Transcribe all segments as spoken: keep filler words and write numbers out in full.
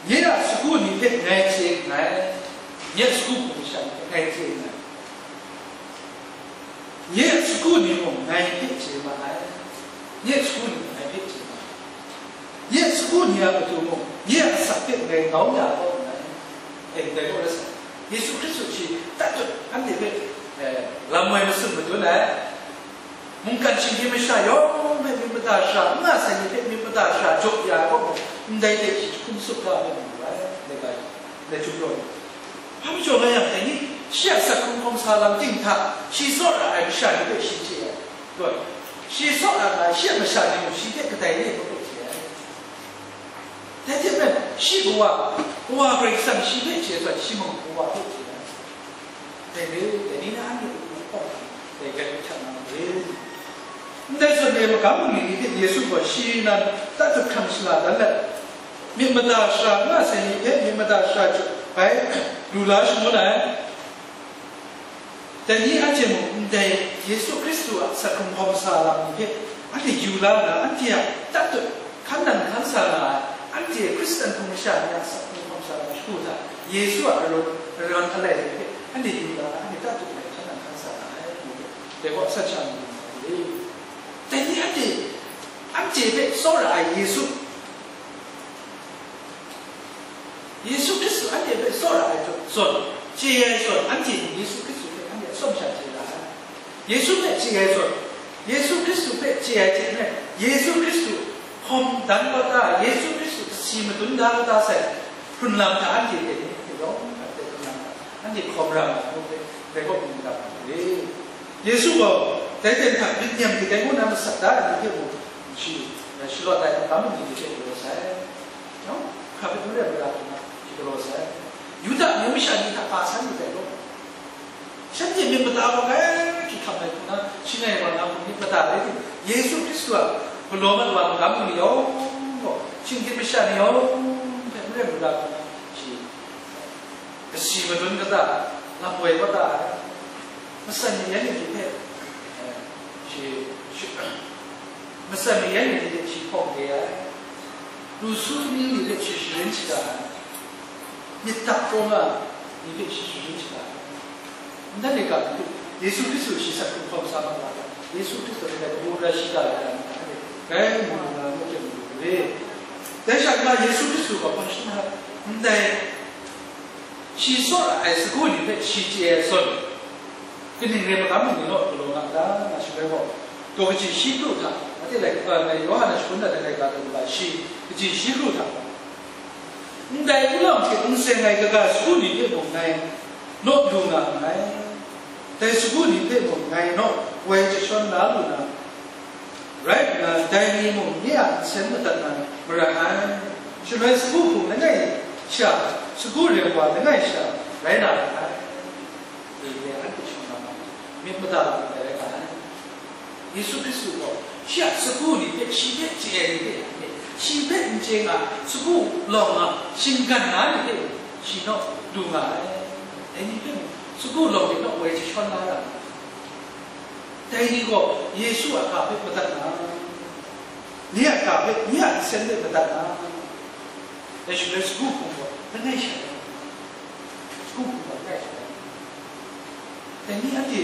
Nye a sagu ni hpe ngai chye nngai, nye a sagu hpung masha ni hpe ngai chye nngai. Nye a sagu ni mung ngai hpe chye ma ai, nye a sagu ni mung ngai hpe chye ma ai, nye a sagu ni a matu mung nye a asak hpe ngai ngau ya kau nngai. E, ndai gaw rai sa, Yesu Hkristu shi tatut anhte hpe, eh, lam woi matsun madun ai. Mungkan shinggyim masha yawng hpe myit mada sara n nga sai ni hpe myit mada sara jaw ya ai kaw mung, ndai hte shi jahkum sup da ai mu ai, ndai ga, ndai jahkum. Hpa majaw nga yang, dai ni, shi a asak hkrung hkawm sa lam ting hta, shi tsawra ai masha ni hpe shi chye ai. Loi, shi tsawra nga ai shi a masha ni mung shi hte kadai re ai hpe chye ai. Dai hte maren, shi Kawa, Kawa Karai Kasang shi hpe chye ai zawn, shi mung Kawa hpe chye ai. Dai re, dai ni na anhte a hpawng dai rai hkrat nga myit. Ndai zawn e magam bungli ni hte Yesu gaw shi nan tatut hkrang shala dan let, myit mada sara n nga sai ni hpe myit mada sara jaw bai lu la shangun ai. Dai ni anhte mung ndai Yesu Hkristu a asak hkrung hkawm sa lam ni hpe anhte yu la nna, anhte a tatut hkan nang hkan sa nga ai, anhte Hkristan hpung masha ni a asak hkrung hkawm sa lam shagu hta, Yesu a arawng, arawng alai ni hpe anhte yu la nna, anhte tatut ai hkan nang hkan sa nga ai, ngu ai. Dai gaw asak sha ni nga ai. Dai ni anhte, anhte hpe tsawra ai Yesu, Yesu Hkristu anhte hpe tsawra ai zawn, chye ai zawn, anhte Yesu Hkristu hpe anhte atsawm sha chye ra ai. Yesu hpe chye ai zawn, Yesu Hkristu hpe chye ai hte maren, Yesu Hkristu hkawm dan kau ta, Yesu Hkristu kasi madun da kau ta sai, hkrun lam hta anhte hte ni hte yawng hte hkrun lam hta anhte hkawm ra ai ngu hpe, dai gaw mu ga ai. Yesu gaw dai ten hta myit nem hte dai ngu na masat da ai ni hte mung, shi, shalawt ai magam ni hte galaw sai. Yawng hkra hpe n rai mara hkra na shi galaw sai. Yuda amyu masha ni hta hpa san yu ai law, shanhte myit mada gaw grai hkam ai hku na, shi ngai wa na hku myit mada rai timung, Yesu Hkristu a galaw mat wa magam ni yawng gaw, shinggyim masha ni yawng hpe n rai mara hkra na, shi kasi madun kata, lam woi kata ai, matsan mayan ni hte, eh, shi, shi, matsan mayan ni hte shi hpawng de ai, lu su ni ni hte shi sharin shaga ai, myit dak prawng nga ni hpe shi sharin shaga ai. Ndai ni ga ni hte Yesu Hkristu shi asak hkrung hkawm sa mat wa ai, Yesu Hkristu hpe gaw mu ra shi ga ai, ngai mu lu na, mu hte mu lu re. Dai sha nna Yesu Hkristu gaw hpang shing na, ndai shi tsawra ai sagu ni hpe shi chye ai zawn, kaning re magam ni naw galaw nga ta, nga shi rai gaw, daw kaji shi kru hta, Mate laika, Yawhan a shangun na laika, daw shi, kaji shi kru hta, ndai ulawng hte n seng ai kaga sagu ni hpe mung ngai naw lu nga nngai, dai sagu ni hpe mung ngai naw woi jashawn la lu na, rai nna, dai ni mung nye a nsen madat na mara ai. Shaloi sagu hpung langai sha, sagu rem wa langai sha rai na ra ai. Dai re ai, anhte shawng na ma, myit mada lu ai rai nga ai. Yesu Hkristu gaw shi a sagu ni hpe, shi hpe chye ai ni hpe, shi hpe n chye nga, sagu lawng a shinggan na ni hpe shi naw du nga ai. Dai ni hpe mung, sagu lawng hte naw woi jashawn la ra ai. Dai ni gaw Yesu a ga hpe madat nga, nye a ga hpe, nye a nsen hpe madat nga, dai shaloi sagu hpung gaw langai sha rai nga, sagu hpung gaw langai sha rai nga. Dai ni anhte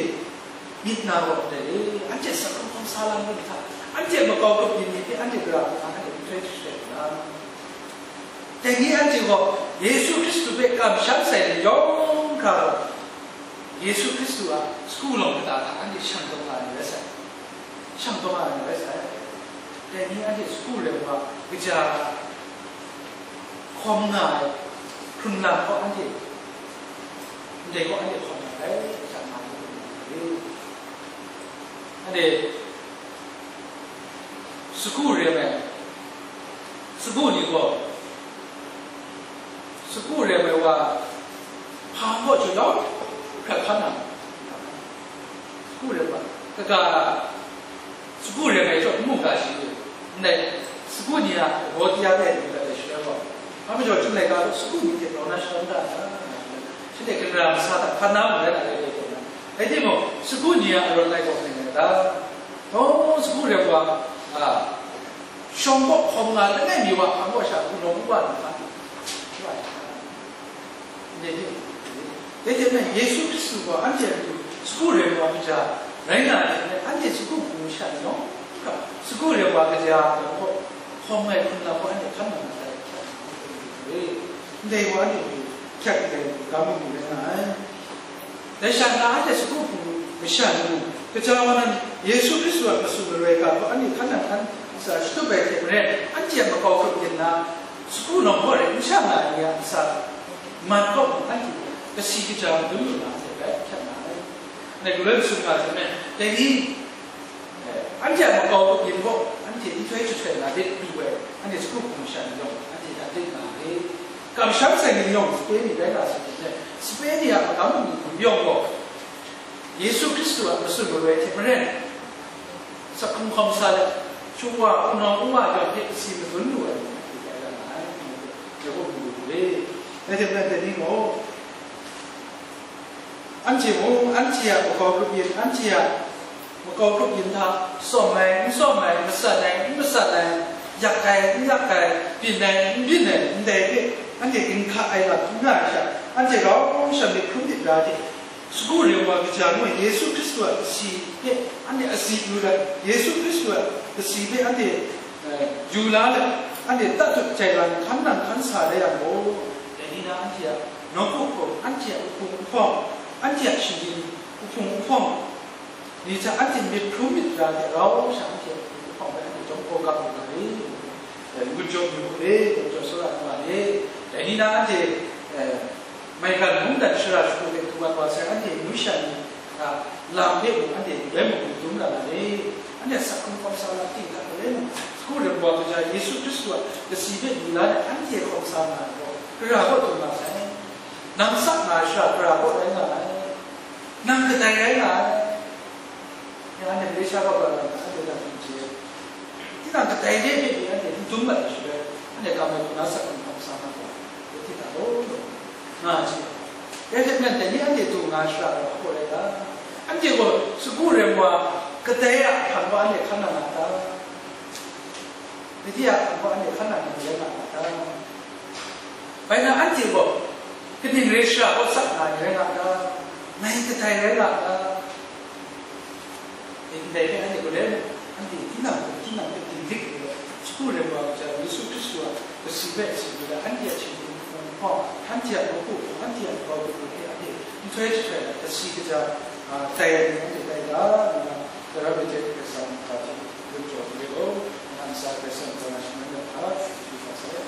myit na gaw ndai re, anhte asak hkrung hkawm sa lam rai hta, anhte makau grup yin ni hpe anhte gara hkuna anhte nhtoi jasharai hkuna, dai ni anhte gaw Yesu Hkristu hpe kamsham sai ni yawng hkra gaw, Yesu Hkristu a sagu lawng kata hta anhte shang taw nga ai ni rai sai, shang taw nga ai ni rai sai. Dai ni anhte sagu rem wa kaja hkawm nga ai hkrun lam gaw anhte, ndai gaw anhte hkawm nga ai, shang nga ai, anhte sagu rem ai, sagu ni gaw, sagu rem ai wa hpa gaw chyawm yawng hkrat hkan na, sagu rem ai wa, kaga sagu rem ai chyawm n mu ga shi, ndai sagu ni a raw ti ya ai ni hpe shaloi gaw, hpa majaw chyum laika gaw sagu ni hte rau na shadawn da ai, shanhte gara masa hta hkan na mu rai na rai taw na, rai timung, sagu ni a arawng ai gaw ngai ngai ta? Dawng sagu rem wa, a, Shawng kaw hkawm nga langai mi wa hkang kaw sha, wunawng u wa na hkang. Dai hte maren, Yesu Hkristu gaw anhte a matu sagu rem wa kaja rai nga ai hte maren, anhte sagu hpung masha ni yawng hkra, sagu rem wa kaja yawng gaw hkawm ai hpung lam gaw anhte hkan nang na ai hkra, ndai gaw anhte hpe hkyat ndai gam lu rai nga ai. Dai sha na, anhte sagu hpung masha ni mung, kaja wa nan Yesu Hkristu a matsun maroi ga gaw anhte hkan nang hkan ntsa shatup ai hte maren, anhte a makau grup yin na, sagu nawng gaw rai n sha nga ai ni a ntsa man kaw mung, anhte kasi kaja madun lu na, anhte bai hkyat nga ai. Anhte galoi masum ga hte maren, dai ni, eh, anhte a makau grup yin gaw, anhte nhtoi jahtoi na lit lu ai, anhte sagu hpung masha ni yawng, anhte hta lit nga ai. Kamsham sai ni yawng sape ni rai nga sai hte, sape ni a magam mung yawng gaw, Yesu Hkristu a matsun maroi hte maren, sak hkrung hkawm sa let, shingwa, wunawng u wa yawng hpe kasi madun lu ai ni hte rai nga ai, ngai gaw mu lu re. Rai timung, dai ni gaw, anhte mung, anhte a makau grup yin, anhte a makau grup yin hta, sawm ai, n sawm ai, matsat ai, n matsat ai, yak ai, n yak ai, byin ai, n byin ai, ndai hpe anhte ginhka ai lam n nga ai sha, anhte rau sha myit hkrum myit ra hte, sagu rem wa kaja ngu ai Yesu Hkristu a kasi hpe anhte asi yu dat, Yesu Hkristu a kasi hpe anhte, eh, yu la let, anhte tatut jai la hkan nang hkan sa da yang gaw, dai ni na anhte a nawku hkum, anhte a uhpung uhpawng, anhte a shinggyim uhpung uhpawng ni hta anhte myit hkrum myit ra hte rau sha anhte a uhpung uhpawng hpe anhte jawm hkaw ga mu ga re. Eh, n-gun jaw yu mu re, n-gun jaw tsawra mu ga re. Dai ni na anhte, eh, maigan mungdan shara shagu hte du mat wa sai, anhte amyu sha ni a lam hpe mung anhte galoi mung dum la na re. Anhte a sak hkrung hkawm sa lam ting hta galoi mung, sagu rem wa kaja Yesu Hkristu a kasi hpe yu la ai, anhte hkawm sa nga ai gaw, Karai kaw dum nga sai. Nang sak nga ai shara Karai kaw rai nga ai. Nang kadai rai nga ai. Ya, anhte Malaysia kaw ga lam, anhte lam hte mung chye. Tinang kadai de hpe pyi anhte n dum mat ai shaloi, anhte ga mai hku na sak hkrung hkawm sa na gaw, rai ti ta law law nga ai hte. Dai hte maren, dai ni anhte dung nga ai shara gaw hpaw rai ta? Anhte gaw sagu rem wa kadai a hpang gaw anhte hkan nang nga ta? Madi a hpang gaw anhte hkan nang ni rai nga a ta? Bai na, anhte gaw kaning rai shara gaw sak nga ni rai nga ta? Ngai kadai rai nga ta? Dai ndai hpe anhte gaw le, anhte tinang hpe, tinang hpe dinglik lu let, sagu rem wa kaja Yesu Hkristu a kasi hpe si lu let, anhte a hkying hpung hpawng, anhte a nawku hpawng, anhte a makau grup hpe anhte nhtoi jahtoi ai kasi kaja, a, tai ai ni anhte tai ga, nna, Karai Kasang hta hte, gun jaw hte gaw, nna ntsa Karai Kasang hta na shaman ya hta, shagu hta sai.